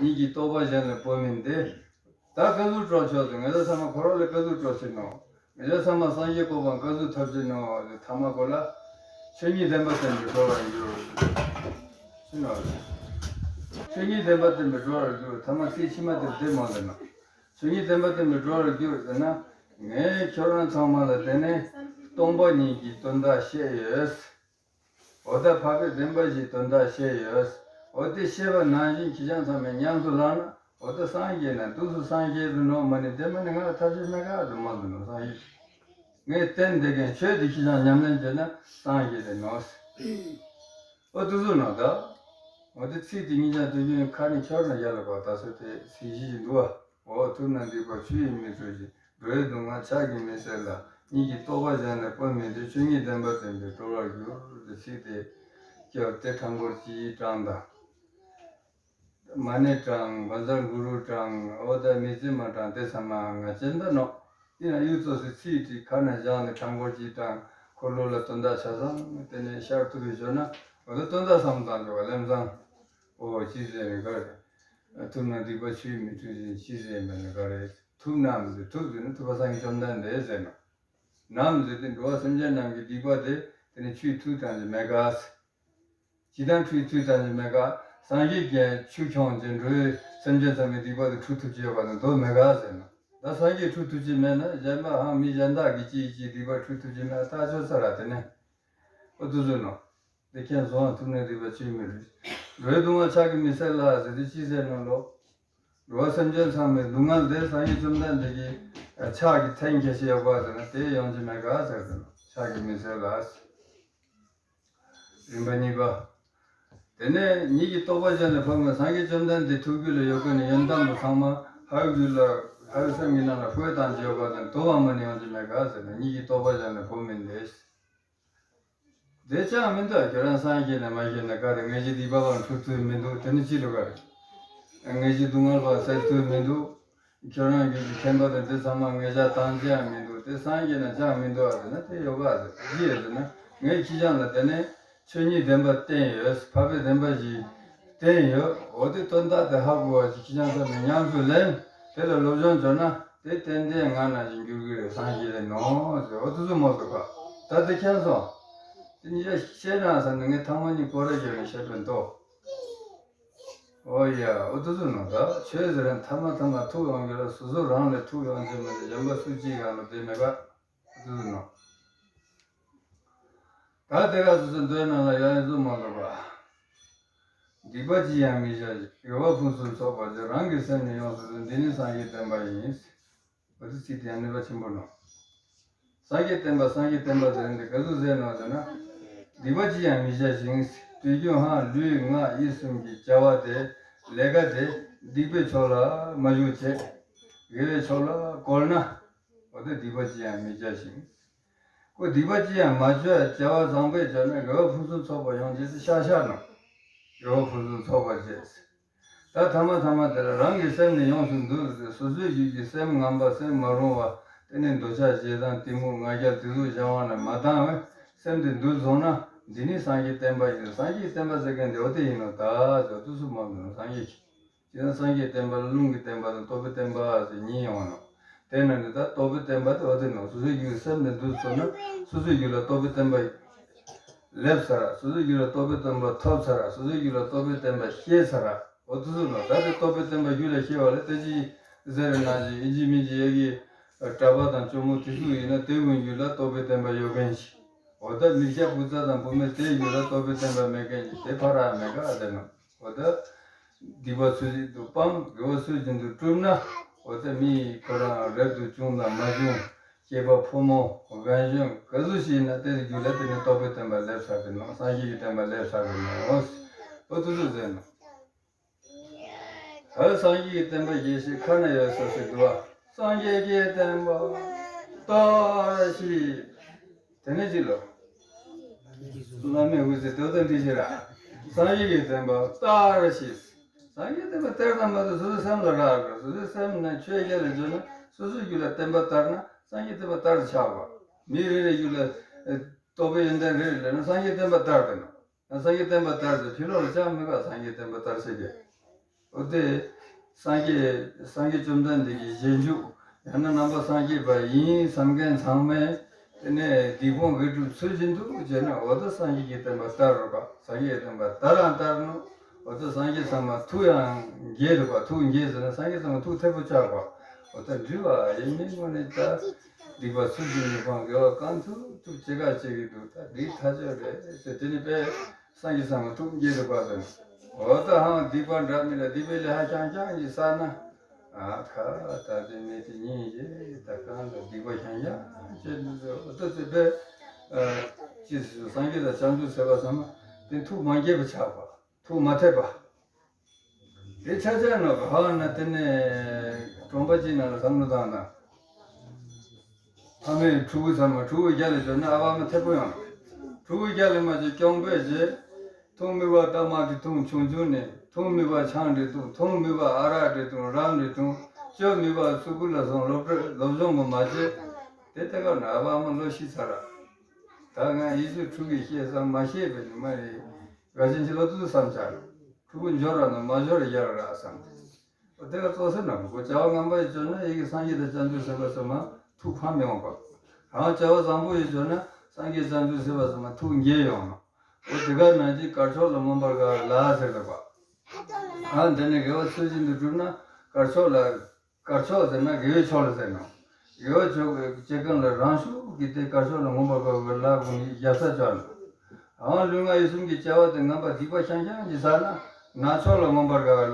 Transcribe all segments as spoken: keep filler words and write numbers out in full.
ཉིད་ཀྱི་རྟོགས་པ་གཞན་ལ་བོར་མིན་ཏེ། ད་བཀའ་ཟུར་སྤྲོ་ཆོག་ཏུ་ང་ཚོ་ཚང་མ་ཁོ་རང་ལ་བཀའ་ཟུར་སྤྲོ་ཕྱིར་ནོ། ང་ཚོ་ཚང་མ་སངས་རྒྱས་གོ་འཕང་བཀའ་ཟུར་ཐོབ་ཕྱིར་ནོ། ཐ་མ་གོ་ལ། ཆོས་ཉིད་བདེན་པ་བསྟན་པའི་འགྲོ་བར་འགྱུར། ཕྱིར་ནོ། ཆོས་ཉིད་བདེན་པ་བསྟན་པའི་འགྲོ་བར་འགྱུར། ཐ་མ་ཚིག་ཕྱི་མ་དེ་བདེ་མོ་ལ་ནོ། ཆོས་ཉིད་བདེན་པ་བསྟན་པའི་འགྲོ་བར་འགྱུར་ཟེར་ན། ངས་ཁྱོད་རང་ཚང་མ་ལ་དེ་ནས་སྟོང་པ་ཉིད་ཀྱི་དོན་དག་བཤད་ཡོད། འོ་ད་འཕགས་པའི་བདེན་པ་བཞིའི་དོན་དག་བཤད་ཡོད། འོ་དེ་བཤད་པ་ནང་བཞིན་ཁྱེད་རང་ཚང་མས་ཉམས་སུ་བླངས་ན་འོ་ད་སངས་རྒྱས་ན་འདུག་སུ་སངས་རྒྱས་རུ་ནོ་མ་ནི་དེ་མ་ནི་ང་ལ་ཐབས་ཤེས་མེད་ག་དུ་མ་འདུག་ནོ་སངས་རྒྱས། ངས་བསྟན་བསྡད་མཁན་ཆོས་དེ་ཁྱེད་རང་ཉམས་ལེན་བྱས་ན་སངས་རྒྱས་དེ་ནོ། འོ་དུ་སུ་ནོ་ད། འོ་དེ་ཚིག་དེ་གཉིས་ཀྱང་དུས་རྒྱུན་ཁ་ནས་འཁྱོར་ན་ཡག་ལ་གོ་ད་སོ་དེ་ཚིག་གཞི་ཞིག་འདུག་བ། འོ་ཐུབ་ན་སྡིག་པ་ཆུ་ཡིས་མི་འཁྲུ་ཞིང་། འགྲོའི་སྡུག་བསྔལ་ཕྱག་གིས་མི་སེལ་ལ། ཉིད་ཀྱི་རྟོགས་པ་གཞན་ལས་སྤོ་མིན་ཏེ། ཆོས་ཉིད་བདེན་པ་བསྟན་པས་གྲོལ་བར་འགྱུར། དེ་ཚིག་དེ་སྐྱབས་ཏེ་ཁྲ་འགོར་སྤྱིའི་གྲངས་དང་། མ་ཎི་གྲངས་བཛྲ་གུ་རུ་གྲངས་འོ་ད་མི་ཚེ་མ་གྲངས་དེ་ཚང་མ་ང་ཅན་ད་ནོ། དེ་ཡང་གཡུ་ཚོགས་སུ་ཚིག་དེ་ཁ་ནས་བཞག་ནས་ཁྲ་འགོར་སྤྱིའི་གྲངས་འཁོར་ལོ་ལ་དོན་དག་ཆ་ཚང་དེ་ནས་ཤར་ཐུབ་པའི་བརྗོད་ན་འོ་ད་དོན་དག་བསམ་བཏང་འགྲོ་བ་ལེམ་སང་། ཨོ་ཅི་ཟེར་ནས་ག་རེ། ཐུབ་ན་སྡིག་པ་ཆུ་ཡིས་མི་འཁྲུ་ཞིང་ཅི་ཟེར་མེད་ནས་ག་རེ། ཐུབ་ན་མི་ཟེར་ཐུབ་ཟེར་ན་ཐུབ་པ་སངས་རྒྱས་བཅོམ་ལྡན་འདས་ཟེར་ནོ། ནམ་ཟེར་ཏེ་འགྲོ་བ་སེམས་ཅན་རྣམས་ཀྱི་སྡིག་པ་དེ་དེ་ནི་ཆུས་འཁྲུ་བཏང་ཅི་མེད་ག་ཅི་དང་ཆུས་འཁྲུ་བཏང་ཅི་མེད་ག་སངས་རྒྱས་ཀྱིས་ཆུ་ཁྱོང་ཅི་འགྲོ་བའི་སེམས་ཅན་ཚང་མའི་སྡིག་པ་དེ་འཁྲུ་ཐུབ་ཀྱི་ཡོད་པ་དང་དོ་མེད་ག་ཟེར་ནོ། ད་སངས་རྒྱས་འཁྲུ་ཐུབ་ཀྱི་མེད་ན་གཞན་པ་ཧང་མི་གཞན་དག་གིས་ཅིའི་ཅིའི་སྡིག་པ་འཁྲུ་ཐུབ་ཀྱི་མེད་ཐག་ཆོད་ས་ར་དེ་ནི། ཨོ་དུ་ཟེར་ནོ། དེ་ཁྱེད་སོང་ཐུབ་ནས་སྡིག་པ་ཆུས་མི་འཁྲུ། འགྲོ་བའི་སྡུག་བསྔལ་ཕྱག་གིས་མི་སེལ་ལ་ཟེར་དུས་ཅི་ཟེར་ནོ་ལོ། འགྲོ་བ་སེམས་ཅན་ཚང་མའི་སྡུག་བསྔལ་དེ་སངས་རྒྱས་བཅོམ་ལྡན་འདས་ཀྱི་ཕྱག་གིས་འཐེན་ཁྱེར་ཤེས་ཡོད་པ་ཟེར་ན་དེ་ཡོང་གི་མེད་ག་ཟེར་ཟེར་ནོ་ཕྱག་གིས་མི་སེལ་ལ། རིམ་པ་གཉིས་པ། དེ་ནས་ཉིད་ཀྱི་རྟོགས་པ་གཞན་ལས་འཕགས་མིན་སངས་རྒྱས་བཅོམ་ལྡན་འདས་ཐུགས་རྒྱུད་ལ་ཡོད་མཁན་ནི་ཡོན་ཏན་པོ་ཚང་མ་ལྷའི་རྒྱུད་ལ་ལྷའི་སེམས་ཀྱི་ནང་ལ་བཀོད་བཏང་གི་ཡོད་པ་དང་དུ་བ་མ་ནི་ཡོང་གི་མེད་ག་ཟེར་ན་ཉིད་ཀྱི་རྟོགས་པ་གཞན་ལས་འཕགས་མིན་ཏེ། དེ་ཅང་མི་འདུག་ཁྱོད་རང་སངས་རྒྱས་ནས་མ་རྒྱས་ན་ག་རེ་ངེད་ཀྱི་སྡིག་པ་བ་འཁྲུ་ཐུབ་མི་འདུག་དེ་ནི་ཅི་ལ་ག་རེ། ངེད་ཀྱི་སྡུག་བསྔལ་བ་སེལ་ཐུབ་མི་འདུག་ཁྱོད་རང་རྒྱུད་ཀྱི་མཁྱེན་པ་དང་དེ་ཚང་མ་ངེད་ཅག་དང་ཅི་ཡང་མི་འདུག་དེ་སངས་རྒྱས་ན་ཅང་མི་འདུག་ཨ་ཟེར་ན་དེ་ཡོད་ག་ཟེར་ཅི་ཡོད་ཟེར་ན་ངས་ཁྱི་ཅང་ལ་དེ་ནས་ཆོས་ཉིད་བདེན་པ་བསྟན་ཡོད་འཕགས་པའི་བདེན་པ་བཞི་བསྟན་ཡོད་འོ་དེ་དོན་དག་དེ་ཧ་གོ་བ་ཅིག་ཁྱི་ཅང་ཚོ་ནས་ཉམས་སུ་ལེན་དེ་ལ་སློབ་སྦྱོང་བྱོས་ན་དེ་ཏན་ཏན་ང་ན་ཞིག་འགྱུར་གི་རེད་སངས་རྒྱས་རེད་ནོ་ཟེར་འོ་དེ་ཚོ་མོ་ཟེར་ག་ད་དེ་མཁྱེན་སོང་དེ་ཉིད་ཤེས་ན་ཟེར་ནས་ངས་ཐང་མ་གཉིས་སྐོར་ར་བརྒྱབ་ནས་བཤད་པའི་མདོ། ཨོ་ཡ། ཨོ་དུ་སུ་ནོ་ད་ཆོས་ཟེར་ན་ཐ་མ་ཐ་མ་ཐུག་ཡོང་གི་ལ་སོ་སོ་རང་ལས་ཐུག་ཡོང་གི་མ་རེད་གཞན་པ་སུ་གཅིག་གང་ལ་བསྡད་མེད་པ། ཨོ་དུ་སུ་ནོ། ད་དེ་ག་སོ་སོ་འདོད་ན་ལ་ཡང་ཡིན་སུ་མ་ལོ་བ། སྡིག་པ་ཅི་ཡང་མི་བྱ་ཞིང་དགེ་བ་ཕུན་སུམ་ཚོགས་པར་སྤྱད། རང་གི་སེམས་ནི་ཡོངས་སུ་འདུལ། འདི་ནི་སངས་རྒྱས་བསྟན་པ་ཡིན། འོ་དེ་ཚིག་དེ་ཡང་ནུས་པ་ཆེན་པོ་ནོ། སངས་རྒྱས་བསྟན་པ་སངས་རྒྱས་བསྟན་པ་ཟེར་འདི་ག་ཚོད་ཟེར་ནོ་ཟེར་ན། སྡིག་པ་ཅི་ཡང་མི་བྱ་ཞིང་། དུས་རྒྱུན་ཧང་ལུས་ངག་ཡིད་གསུམ་གྱི་བྱ་བ་དེ་ལས་ཀ་དེ་སྡིག་པའི་ཕྱོགས་ལ་མ་ཞུགས་བྱེད། དགེ་བའི་ཕྱོགས་ལ་བཀོལ་ན། འོ་དེ་སྡིག་པ་ཅི་ཡང་མི་བྱ་ཞིང་། ཁོ་སྡིག་པ་ཅི་ཡང་མ་བྱ་བྱ་བ་བཟང་པོས་བྱས་ན་དགེ་བ་ཕུན་སུམ་ཚོགས་པ་ཡོང་བྱེད་དེ་ཤ་ཤ་ནོ། དགེ་བ་ཕུན་སུམ་ཚོགས་པ་བྱེད། ད་ཐ་མ་ཐ་མ་དེ་ལ་རང་གི་སེམས་ནི་ཡོངས་སུ་འདུལ་ཟེར་སོ་སོའི་རྒྱུད་ཀྱི་སེམས་ངན་པ་སེམས་མ་རུང་བ་དེ་ནི་འདོད་ཆགས་ཞེ་སྡང་གཏི་མུག་ང་རྒྱལ་དེ་ཚོ་གཞན་དབང་ལ་མ་བཏང་བས་སེམས་དེ་འདུལ་སོང་ན་འདི་ནི་སངས་རྒྱས་བསྟན་པ་ཡིན། སངས་རྒྱས་བསྟན་པ་ཟེར་མཁན་དེ་འོ་དེ་ཡིན་ནོ་ད་ཟེར་དུས་སུ་མ་འདུག་ནོ་སངས་རྒྱས་ཀྱིས། དེ་ན་སངས་རྒྱས་བསྟན་པ་ལ་ལུང་གི་བསྟན་པ་དང་རྟོགས་པའི་བསྟན་པ་ཟེར་གཉིས་ཡོང་ནོ། དེ་ན་ནི་ད་རྟོགས་པའི་བསྟན་པ་དེ་འོ་དེ་ནོ་སོ་སོའི་རྒྱུད་སེམས་དེ་འདུལ་སོང་ན་སོ་སོའི་རྒྱུད་ལ་རྟོགས་པའི་བསྟན་པ་སླེབས་ཚར། སོ་སོའི་རྒྱུད་ལ་རྟོགས་པའི་བསྟན་པ་ཐོབ་ཚར། སོ་སོའི་རྒྱུད་ལ་རྟོགས་པའི་བསྟན་པ་ཤེས་ཚར། འོ་དུ་ཟུར་ནོ་ད་དེ་རྟོགས་པའི་བསྟན་པ་རྒྱུད་ལ་ཤེས་པ་ལ་ཏེ་ཅི་ཟེར་ན་ཅི་ཨིན་ཇི་མིན་ཇི་ཡ་གི་གྲྭ་པ་དང་ཇོ་མོ་དེ་ཚོ་ཡིན་ན་དེ་ཀུན་རྒྱུད་ལ་རྟོགས་པའི་བསྟན་པ་ཡོད་མཁན་ཞིག་འོ་ད་མི་སྐྱ་བུ་ཚ་དང་བུད་མེད་དེ་རྒྱུད་ལ་རྟོགས་པའི་བསྟན་པ་མེད་མཁན་ཞིག་དེ་ཕ་ར་མེད་ག་ཨ་དེ་ནོ། འོ་ད་སྡིག་པ་ཚུལ་བཞིན་དུ་སྤང་། དགེ་བ་ཚུལ་བཞིན་དུ་བསྒྲུབ་ན་འོ་ད་མི་ཁོ་རང་རབ་ཏུ་བྱུང་དང་མ་བྱུང་། སྐྱེས་པ་ཕོ་མོ་རྒན་གཞོན་ག་ཚོད་ཞིག་ཡིན་ན་དེ་རྒྱུད་ལ་དེ་ནི་རྟོགས་པའི་བསྟན་པ་སླེབས་ཚར་གི་ནོ། སངས་རྒྱས་ཀྱི་བསྟན་པ་སླེབས་ཚར་གི་ནོ། འོ་དུ་ཟུར་ཟེར་ནོ། ད་སངས་རྒྱས་ཀྱི་བསྟན་པ་ཡེ་ཤེས་ཁ་ན་ཡོད་ས་ཞིག་འདུག་བ། སངས་རྒྱས་ཀྱི་བསྟན་པ་ལྟར་ཤིས། དེ་ནས་ཅི་ལོ། བླ་མའི་འོད་ཟེར་དོ་དང་འདྲི་ཞེས་ར། སངས་རྒྱས་ཀྱི་བསྟན་པ་ལྟར་ཤིས། སངས་རྒྱས་བསྟན་པ་ལྟར་དང་མ་ལྟར་སོ་སོའི་སེམས་ལ་རག་དགོས། སོ་སོའི་སེམས་ནས་ཆོས་རྒྱལ་ལ་བརྗོད་ན་སོ་སོའི་རྒྱུད་ལ་བསྟན་པ་དར་ན་སངས་རྒྱས་བསྟན་པ་དར་ཆགས་པ། མི་རེ་རེའི་རྒྱུད་ལ་རྟོགས་པའི་ཡོན་ཏན་རེ་རེ་ལ་ན་སངས་རྒྱས་བསྟན་པ་དར་དེ་ན། སངས་རྒྱས་བསྟན་པ་ལྟར་དུ་ཕྱི་ལོགས་ལ་ཅང་མི་དགའ། སངས་རྒྱས་བསྟན་པ་ལྟར་ཤེས་ཀྱི། འོ་དེ་སངས་རྒྱས་སངས་རྒྱས་བཅོམ་ལྡན་འདས་ཀྱི་རྗེས་འཇུག་ཡང་ན་ནང་པ་སངས་རྒྱས་པ་ཡིན་བསམ་མཁན་ཚང་མས་དེ་ནས་སྡིག་སྤོང་དགེ་སྒྲུབ་ཚུལ་བཞིན་དུ་བྱས་ན། འོ་ད་སངས་རྒྱས་ཀྱི་བསྟན་པ་དར་རོ་པ། སངས་རྒྱས་ཀྱི་བསྟན་པ་དར་རང་དར་ནོ། འོ་ད་སངས་རྒྱས་ཚང་མ་ཐུགས་ཡང་དགྱེས་རོ་པ། ཐུགས་དགྱེས་ཟེར་ན་སངས་རྒྱས་ཚང་མ་ཐུགས་ཐད་པོ་ཆགས་པ། འོ་ད་འདྲི་བ་ཡིན་མིན་དངོས་གནས་ད་སྡིག་པ་ཚུལ་བཞིན་དུ་སྤང་། དགེ་བ་གང་ཐུབ་ཐུབ་བྱེད་ག་བྱེད་ཀྱི་འདུག་ད་འདི་ཐག་ཆོད་རེད་ཟེར། དེ་ནི་པས་སངས་རྒྱས་ཚང་མ་ཐུགས་དགྱེས་རོ་པ་ཟེར། འོ་ད་ཧང་སྡིག་པ་འདྲ་མི་འདྲ་སྡིག་པའི་ལས་ཧ་ཅང་ཅང་ཞིག་བསགས་ན། ཨ་ཁ་ད་དེ་མེད་དེ་ཉིད་ཀྱི་ད་གང་ལ་སྡིག་པ་ཤང་ཡང་བྱེད་འདུག་ཟེར། འོ་ད་ཚེ་པས་ཅི་ཟེར། སངས་རྒྱས་དང་བྱང་ཆུབ་སེམས་དཔའ་ཚང་མ་དེ་ཐུགས་མ་དགྱེས་པ་ཆགས་པ། ཐུགས་མ་འཐད་པ། དེ་ཆ་ཆ་ནོ་ག་ཧ་ན་དེ་ནས་གྲོང་པ་ཅིག་ནང་ལ་བསམ་བློ་བཏང་ན། ཕ་མས་ཕྲུ་གུ་ཚང་མ་ཕྲུ་གུ་རྒྱ་ལ་འབྱོར་ན་ཨ་ཕ་མ་ཐད་པོ་ཡོང་། ཕྲུ་གུ་རྒྱ་ལ་མ་བྱོན་སྐྱོང་པས་རྗེས། འཐུང་མི་བ་ཏ་མ་དེ་འཐུང་ཆུང་ཆུང་ནས། འཐུང་མི་བ་ཆང་དེ་འཐུང་། འཐུང་མི་བ་ཨ་རག་དེ་འཐུང་། རམ་དེ་འཐུང་། སྤྱོད་མི་བ་སུ་གུ་ལ་སོང་སློབ་གྲྭ་སློབ་སྦྱོང་མ་མ་བྱེད། དེ་ལྟ་ག་ན་ཨ་ཕ་མ་བློ་ཤི་ཚར་ར། ད་ང་ཡིད་སུ་ཕྲུ་གུ་ཤེས་བསམ་མ་ཤེས་པའི་ནི་མ་རེད། དགའ་ཆེན་ཆེ་ལོ་དུ་བསམ་ཆགས། ཕྲུ་གུ་འབྱོར་ར་ན་མ་འབྱོར་ར་ཡར་ར་བསམ་སྟེ། འོ་དེ་ག་གཙོ་ས་ན་གོ་བྱ་བ་ངན་པ་ཡི་བཅོས་ན་ཡི་གེ་སངས་རྒྱས་དང་བྱང་ཆུབ་སེམས་དཔའ་ཚང་མ་ཐུགས་ཕམ་ཡོང་གོ། རང་བྱ་བ་བཟང་པོ་ཡི་བཅོས་ན་སངས་རྒྱས་བྱང་ཆུབ་སེམས་དཔའ་ཚང་མ་ཐུགས་དགྱེས་ཡོང་ནོ། འོ་དེ་ག་ན་ཅི་དཀར་ཕྱོགས་ལ་མངོན་པར་དགའ་བའི་ལྷ་ཟེར་དགོས་པ། ཨ་འདི་ནི་དགེ་བ་ཚུལ་བཞིན་དུ་བསྒྲུབས་ན་དཀར་ཕྱོགས་ལ། དཀར་ཕྱོགས་ཟེར་ན་དགེ་བའི་ཕྱོགས་ལ་ཟེར་ནོ། དགེ་བ་ཕྱོགས་ཀྱི་སྐྱེ་ཁམས་ལ་རང་ཤུགས་ཀྱིས་དེ་དཀར་ཕྱོགས་ལ་མངོན་པར་དགའ་བའི་ལྷ་ཀུན་ནི་རྒྱལ་ས་བཅར་ནོ། ཨང་ལུས་ངག་ཡིད་གསུམ་གྱི་བྱ་བ་དེ་ངན་པ་སྡིག་པ་ཤང་ཤང་གིས་བསགས་ན་ནག་ཕྱོགས་ལ་མངོན་པར་དགའ་བ་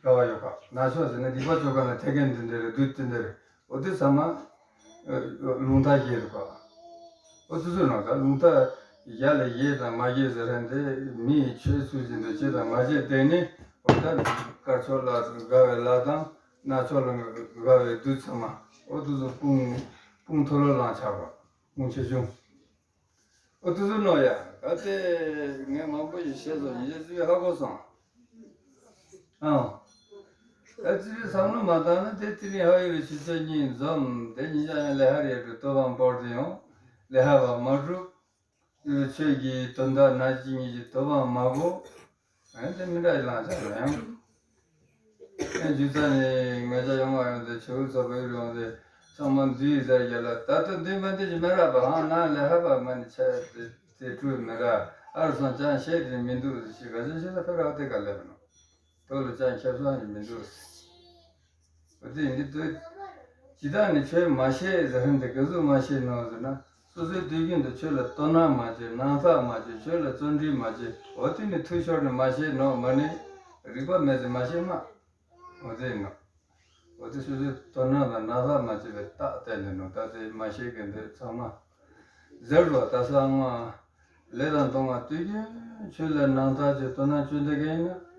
དགའ་བ་ཡོད་པ། ནག་ཕྱོགས་ཟེར་ན་སྡིག་པ་ཕྱོགས་ག་ན་ཐེག་མཁན་དེ་འདྲ་རེད། བདུད་དེ་འདྲ་རེད། འོ་དེ་ཚང་མ་ལུང་ཐག་བཞེས་རེད་པ། འོ་དེ་ཚོ་ནང་ད་ལུང་ཐག་ཡ་ལ་བཞེས་དང་མ་བཞེས་ཟེར་རན་དེ་མིའི་ཆོས་ཚུལ་བཞིན་དུ་བྱེད་དང་མ་བྱེད་དེ་ནི། འོ་ད་དཀར་ཕྱོགས་ལ་དགའ་བའི་ལྷ་དང་། ནག་ཕྱོགས་ལ་དགའ་བའི་བདུད་ཚང་མ། འོ་དེ་ཚོ་དཔུང་དཔུང་མཐོལ་ལོ་ལངས་ཆགས་པ། དཔུང་ཆེ་ཆུང་། འོ་དེ་ཚོ་ནོ་ཡ། ད་དེ་ངས་མང་པོ་ཞིག་བཤད་སོང་། ཉིན་ཞག་རྩིས་པའི་ཧ་གོ་སོང་། ཨང་། ད་རྩིས་པའི་བསམ་བློ་མ་བཏང་ན་དེ་དེ་རིང་ཧ་ཡོད་རེད། ཆུ་ཚོད་གཉིས་འཛོམས་དེ་ཉིན་ཞག་ཡང་ལས་ཧ་རེད་འགྲོ། ལྟོ་ཕང་བོར་དེ་ཡོང་། ལས་ཧ་བ་མ་གྲུབ། ཆོས་ཀྱི་དོན་དག་ན་གཅིག་གཉིས་ཀྱི་ལྟོ་ཕང་མ་གོ། ཨེ་དེ་མི་འདྲ་ཡི་ལང་ཆ་མེད་ཡང་། ཨེ་རྒྱུ་ཚ་ནི་ང་ཅག་ཡོང་བ་ཡོང་དེ་ཆེ་བོ་ཚ་བོ་ཡོང་དེ་ཚང་མ་འདུས་ཟེར་རྒྱ་ལ། ད་ལྟ་འདུས་མ་འདུས་ཀྱི་མི་ར་བ་ཧང་ན་ལས་ཧ་བ་མ་ནི་ཆ་དེ་དེ་བྲུས་མི་ར། ཨར་སང་ཅང་ཤེས་དེ་མི་འདུག་ཞེས་ག་ཅན་ཤེས་ད་ཕེ་ར་དེ་ག་ལེ་མི་ནོ། དོ་ལ་ཅང་ཁྱབ་སང་ཡི་མི་འདུག་འོ་དེ་འདི་ལྟོས། ཇི་ལྟར་ནི་ཆོས་མ་ཤེས་ཟེར་མཁན་དེ་ག་ཟུག་མ་ཤེས་ནོ་ཟེར་ན། སོ་སོའི་དུས་རྒྱུན་དུ་ཆོས་ལ་དོ་སྣང་མ་བྱེད། སྣང་དག་མ་བྱེད། ཆོས་ལ་བརྩོན་འགྲུས་མ་བྱེད། འོ་དེ་ནི་ཐུགས་ཤོར་ནས་མ་ཤེས་ནོ། མ་ནི་རིག་པ་མེད་ཟེར་མ་ཤེས་མ། འོ་དེ་ཡིན་ནོ། འོ་དེ་སོ་སོའི་དོ་སྣང་དང་སྣང་དག་མ་བྱེད་པའི་རྟགས་བསྟན་ནས་ནོ། ད་དེ་མ་ཤེས་མཁན་དེ་ཚང་མ་ཟེར་རོ། ད་ས་ང་ལས་དང་གཏོང་བ་དུས་རྒྱུན་ཆོས་ལ་སྣང་དག་བྱེད། དོ་སྣང་བྱེད་བསྡད་མཁན་ཡིན་ན།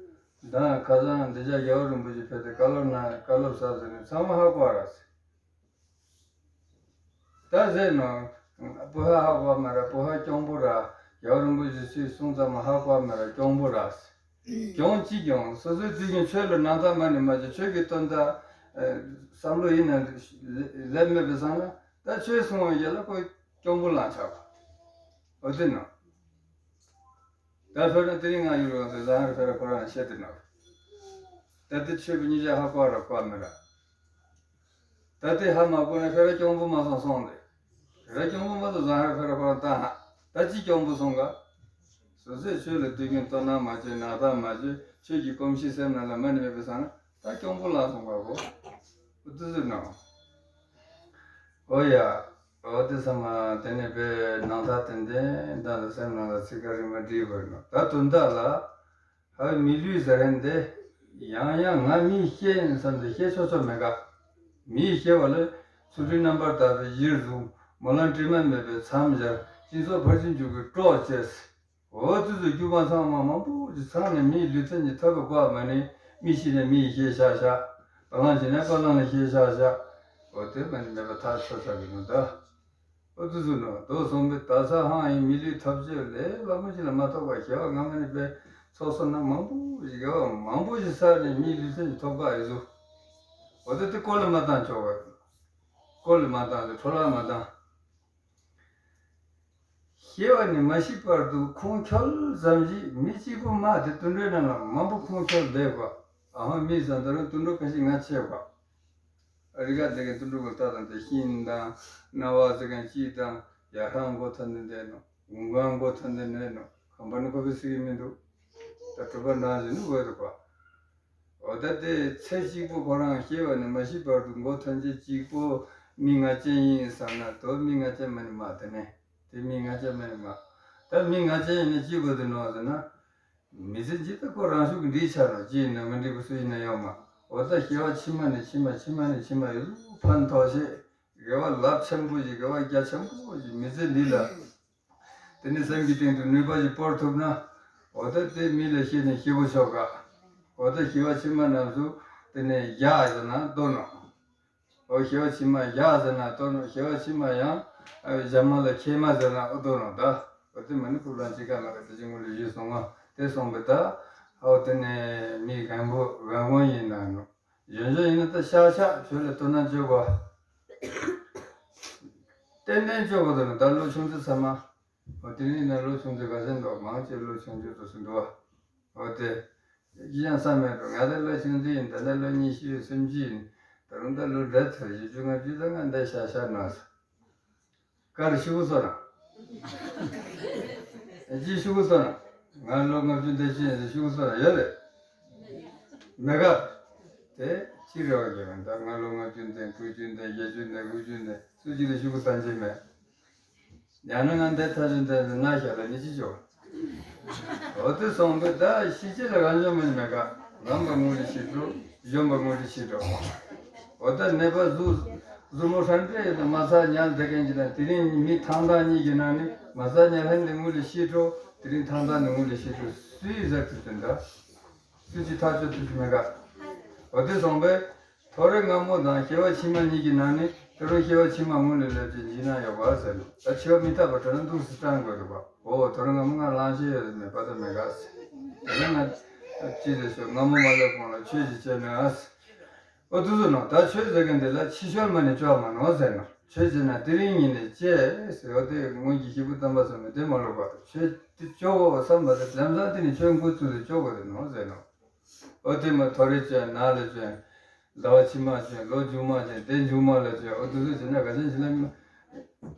ད་ཁ་སང་འདི་ཅག་རྒྱལ་བ་རིན་པོ་ཆེ་ཕེབས་ཏེ་བཀའ་སློབ་གནང་། བཀའ་སློབ་ཟབ་ཟེར་ནས་ཚང་མ་ཧ་གོ་བ་ར་ཟེར། ད་ཟེར་ནོ། པོ་ཧ་ཧ་གོ་བ་མ་ར། པོ་ཧ་གྱོང་པོ་ར། རྒྱལ་བ་རིན་པོ་ཆེ་ཚུལ་གསུང་ཙམ་མ་ཧ་གོ་བ་མ་ར། གྱོང་པོ་ར་ཟེར། གྱོང་ཅི་གྱོང་། སོ་སོའི་དུས་རྒྱུན་ཆོས་ལ་སྣང་དག་མ་ནི་མ་བྱེད། ཆོས་ཀྱི་དོན་དག་བསམ་བློ་ཡིན་ན་ལེབ་མེད་པའི་སང་ན། ད་ཆོས་གསུང་བའི་རྒྱ་ལ་ཁོ་གྱོང་པོ་ལངས་ཆགས་པ། འོ་དེ་ནོ། ད་ཕེ་ར་དེ་རིང་ང་ཡུལ་རང་དུ་ཟ་ཧར་ཕེ་ར་ཁོ་རང་བཤད་དེ་ནོ། ད་དེ་ཆོས་པའི་ཉིན་ཞག་ཧ་གོ་ར་གོ་མི་ར། ད་དེ་ཧ་མ་གོ་ན་ཕེ་ར་གྱོང་པོ་མ་སོང་སོང་དེ། ཕེ་ར་གྱོང་པོ་མ་སོང་ཟ་ཧར་ཕེ་ར་ཁོ་རང་ད་ཧ། ད་ཅི་གྱོང་པོ་སོང་ག་སོ་སོས་ཆོས་ལ་དུས་རྒྱུན་དོ་སྣང་མ་བྱེད། སྣང་དག་མ་བྱེད། ཆོས་ཀྱི་གོམས་གཤིས་སེམས་ནང་ལ་མ་ནི་མེད་པའི་སང་ན་ད་གྱོང་པོ་ལངས་སོང་ག་གོ། འོ་དེ་ཟེར་ནོ། འོ་ཡ། འོ་དེ་ཚང་མ་དེ་ནས་པའི་སྣང་དག་ཏན་ཏན་ད་ལྟ་སེམས་ནང་ལ་ཚིག་ཁ་རིམ་པ་བསྒྲིགས་དགོས་ནོ། ད་དོན་དག་ལ་ཧ་མི་ལུས་ཟེར་མཁན་དེ་ཡང་ཡང་ང་མིས་ཤེས་ཡིན་བསམ་སྟེ་ཤེས་ཆོག་ཆོག་མེད་ག་མིས་ཤེས་པ་ལ་ཚུལ་ཁྲིམས་རྣམ་པར་དག་པའི་གཞིར་བཟུང་། སྨོན་ལམ་དྲི་མ་མེད་པའི་མཚམས་སྦྱར། སྦྱིན་སོགས་ཕར་ཕྱིན་མཇུག་གི་གྲོགས་བཅས། འོ་དེ་ཚོ་རྒྱུ་མ་ཚང་མ་མང་པོ་ཞིག་ཚང་ནས་མིའི་ལུས་རྟེན་གྱི་ཐོབ་པའི་བཀོད་མ་ནི། མི་ཤི་ནས་མི་ཡི་ཤེས་བཞག་བཞག་བ་ལང་ཤི་ནས་བ་ལང་ལ་ཤེས་བཞག་བཞག་འོ་དེ་མ་ནི་མེད་པ་ཐག་ཆོད་ས་གི་ནོ་ད། འོ་དེ་ཚོ་ནོ་དོ་སོང་པའི་ད་ས་ཧང་ཡིན་མི་ལུས་ཐོབ་ཅེས་ལས་ལ་མོ་ཅི་ལ་མ་ཐོབ་པ་ཞེ་བ་ང་མ་ནི་པའི་ཚོགས་སོ་ན་མང་པོ་ཞིག་དགེ་བ་མང་པོ་ཞིག་བསགས་ནས་མིའི་ལུས་རྟེན་གྱི་ཐོབ་ག་ཡི་ཚོ། འོ་དེ་དེ་བཀོལ་ལ་མ་བཏང་ཆོག་ག་བཀོལ་ལ་མ་བཏང་སྟེ་འཕྲོ་བརླག་མ་བཏང་། ཤེས་པ་ནི་མ་ཤི་བར་དུ་ཁུངས་འཁྱོལ་ཙམ་ཞིག་མི་གཅིག་པུ་མ་དེ་དུད་འགྲོའི་ནང་ལ་མང་པོ་ཁུངས་འཁྱོལ་བསྡད་པ། ཨ་ཧོ་མི་ཟེར་ད་རུང་དུད་འགྲོ་ཁ་ཤས་ང་ཆེ་བ། ཨ་རི་ཀ་དེ་གའི་དུད་འགྲོ་གི་ལྟ་དང་དེ་ཤིང་དང་རྣ་བ་ཟེར་མཁན་གཅིག་དང་ཡ་ཧྲང་མགོ་ཐ་འདི་འདྲ་ནོ། དགུང་ཁང་མགོ་ཐ་འདི་འདྲ་ནོ། ཁམས་པ་ནི་ཁོ་པའི་སྲིད་ཀྱི་མི་འདུག་ད་གྲུབ་པ་འདྲ་ཞིག་ནི་འོས་འདུག་པ། འོ་ད་དེ་ཚེ་གཅིག་པོ་ཁོ་རང་ཤི་བ་ནས་མ་ཤི་བར་དུ་མགོ་ཐམས་ཅད་གཅིག་པོ་མི་ང་ཅན་ཡིན་བསམ་ན་དོ་མི་ང་ཅན་མ་ནི་མ་དེ་ནས་དེ་མི་ང་ཅན་མ་ནི་མ། ད་མི་ང་ཅན་ཡིན་ན་གཅིག་པོ་དེ་ནོ་ཟེར་ན། མི་ཚེ་གཅིག་ད་ཁོ་རང་ཤུགས་ཀྱིས་འགྲིག་ཆགས་ནོ་གཅིག་ཡིན་ན་མི་འགྲིག་པ་སུ་ཡིན་ན་ཡོད་མ། འོ་ད་སྐྱེ་བ་ཕྱི་མ་ནས་ཕྱི་མ་ཕྱི་མ་ནས་ཕྱི་མ་ཡོད་ཕན་ཐོགས་ཤེས་དགེ་བ་རླབས་ཆེན་པོ་ཞིག་དགེ་བ་རྒྱ་ཆེན་པོ་ཞིག་མི་ཚེ་འདི་ལ། དེ་ནས་སེམས་ཀྱི་སྟེང་དུ་ནུས་པ་ཞིག་སྤོར་ཐུབ་ན། འོ་ད་དེ་མི་ལ་ཤེས་ནས་སྐྱིད་པོ་ཆོག་ག་འོ་ད་སྐྱེ་བ་ཕྱི་མ་རྣམས་སུ་དེ་ནས་བཞག་ཟེར་ན་ལྟོས་ནོ། འོ་སྐྱེ་བ་ཕྱི་མ་བཞག་ཟེར་ན་ལྟོས་ནོ། སྐྱེ་བ་ཕྱི་མ་ཡང་ཨ་ཞྭ་མོ་ལ་ཁྱེར་མ་ཟེར་ན་ཨོ་ལྟོས་ནོ་ད། འོ་དེ་མ་ནི་ཕུག་ལ་ཅི་ཀ་མ་ཀ་དེ་ཅི་ངུ་ལ་ཞུས་སོང་ང་དེ་སོང་པའི་ད། འོ་དེ་ནས་མི་རྒན་པོ་རྒན་གོང་ཡིན་ན་ནོ། གཞོན་གཞོན་ཡིན་ན་ད་ཤག་ཤག་ཆོས་ལ་ལྟོས་ན་སྐྱོ་གོ། ཏན་ཏན་སྐྱོ་གོ་དང་ད་ལོ་ཆུང་ཚེ་ཚ་མ། འོ་དེ་རིང་ན་ལོ་ཆུང་ཚེ་ག་ཚད་འདུག་མང་ཆེ་ལོ་ཆུང་ཆུང་དུ་སུ་འདུག་འོ་དེ། ཅི་ཡང་བསམ་མེད་འགྲོ། ང་ད་ལོ་ཆུང་ཚེ་ཡིན། ད་ལྟ་ལོ་ཉི་ཤུ་སུམ་ཅུ་ཡིན། ད་རུང་ད་ལོ་འདྲ་ཐུར་བཞི་བཅུ་ལྔ་བཅུ་ད་ང་འདི་ཤག་ཤག་ན་ས། ག་རེ་ཤུ་གུ་སོ་ན། ཅི་ཤུ་གུ་སོ་ན། ང་ལོ་ལྔ་བཅུ་འདི་ཤི་ཡིན་ཟེར་ཤུ་གུ་སོ་ན་ཡོད་རེད། མེད་ག་དེ་ཅི་རེད་བ་ཀྱི་ང་ད་ང་ལོ་ལྔ་བཅུ་འདི་དགུ་བཅུ་འདི་བརྒྱད་ཅུ་འདི་དགུ་བཅུ་འདི་སུ་གཅིག་ལ་ཤུ་གུ་སན་གྱི་མེད། ཡང་ན་ང་འདི་ཐ་ཆུ་འདི་ན་ཤ་ལ་ནི་ཅི་ཆོག་འོ་དེ་སོང་པས་ད་ཤི་ཅི་ལ་རང་བྱུང་མིན་མེད་ག་རང་པ་ངུ་རི་ཤི་འགྲོ། གཞོན་པ་ངུ་རི་ཤི་འགྲོ། འོ་ད་ནད་པ་གཟུགས་གཟུགས་མོ་ཧྲན་ཏེ་ཡོད་ན་མ་ཚ་ཉལ་བསྡད་མཁན་གྱི་ན་དེ་རིང་མི་ཐང་ཐང་གཉིས་ཀྱི་ནང་ནས་མ་ཚ་ཉལ་ཧན་དེ་ངུ་རི་ཤི་འགྲོ། དེ་རིང་ཐང་ཐང་ནས་ངུ་རི་ཤི་འགྲོ། སུའི་ཟེར་ཐུབ་ཀྱི་འདྲ། སུ་ཅི་ཐག་གཅོད་ཐུབ་ཀྱི་མེད་ག་འོ་དེ་སོང་པས། ཐོ་རེ་སྔ་མོ་དང་སྐྱེ་བ་ཕྱི་མ་གཉིས་ཀྱི་ནང་ནས་ད་རུང་སྐྱེ་བ་ཕྱི་མ་སྔོན་ལ་སླེབས་ཏེ་འཇིགས་སྣང་ཡོད་པ་ཟེར་ནས་ད་འཆི་བ་མི་རྟག་པ་དྲན་ན་འདུག་སེ་སྐྲག་དགོས་རེད་པ། འོ་ཐོ་རེ་སྔ་མོ་ང་གླེན་ཞེ་ཡོད་མེད་པ་ད་མེད་ག་ཟེར། དེ་ནས་ང་ཅི་རེད་ཤོག་སྔ་མོ་མ་སླེབས་གོང་ལ་ཆོས་ཅིག་བྱས་ན་ཨ་ཟེར། འོ་དུ་སུ་ནོ་ད་ཆོས་ཟེར་མཁན་དེ་ལ་ཕྱི་བཤོལ་མ་ནས་བཅོས་མ་ནོ་ཟེར་ནོ། ཆོས་བྱས་ན་དེ་རིང་ཉིད་ནས་བཅོས་ཟེར། འོ་དེ་སྔོན་གྱི་སྐྱེས་བུ་དམ་པ་ཚོ་ནས་དེ་མ་ལོག་པ་དང་ཆོས་དེ་བཅོ་དགོས་བསམ་པ་དེ་ལམ་སང་དེ་ནས་ཆོས་འགོ་བཙུགས་ཏེ་བཅོ་དགོས་རེད་ནོ་ཟེར་ནོ། འོ་དེ་མ་ཐོ་རེ་བཅོས་ན་ལ་བཅོས། ཟླ་བ་ཕྱི་མ་བཅོས། ལོ་མཇུག་མ་བཅོས། དེ་མཇུག་མ་ལ་བཅོས། འོ་དུ་སུ་བྱས་ན་ག་ཅན་ཞིག་ལ་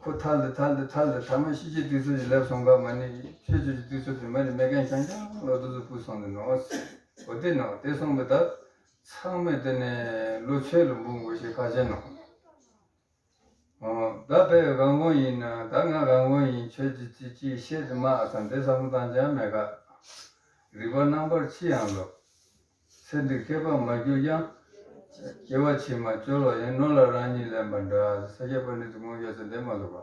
ཁོ་ཐལ་དུ་ཐལ་དུ་ཐལ་དུ་ཐ་མ་ཤི་རྗེས་དུས་ཚོད་ཅིག་སླེབས་སོང་ག་མ་ནི་ཆོས་བཅོ་རྒྱུ་དུས་ཚོད་དུ་མ་ནི་མེད་མཁན་ཤང་ཤང་ལོ་དུ་སུ་བུད་སོང་དུ་ནོ། འོ་དེ་ནོ་དེ་སོང་བས་ད་ཚང་མས་དེ་ནས་ལོ་ཆོས་ལ་འབུལ་དགོས་ཞེས་ཁ་ཆེ་ནོ། ཨོ། ད་དཔེ་རྒན་གོང་ཡིན་ན་ད་ང་རྒན་གོང་ཡིན། ཆོས་ཀྱི་ཅི་ཅི་བཤད་དུ་མ་ཨ་ཙམ་དེ་བསམ་བློ་བཏང་ཅང་མེད་ག་རིག་པ་རྣམ་པར་ཕྱེ་ཡང་ལོ། ཚེ་འདིར་མཁས་པར་མ་གྱུར་ཀྱང་། སྐྱེ་བ་ཕྱི་མ་སྐྱོ་ལོ་ཡིན། ནོར་ལ་རང་ཉིད་ལེན་པ་འདྲ། ས་སྐྱ་པཎྜི་ཏ་དངོས་བརྒྱད་ཚོ་འདེམས་མ་ལོ་བ།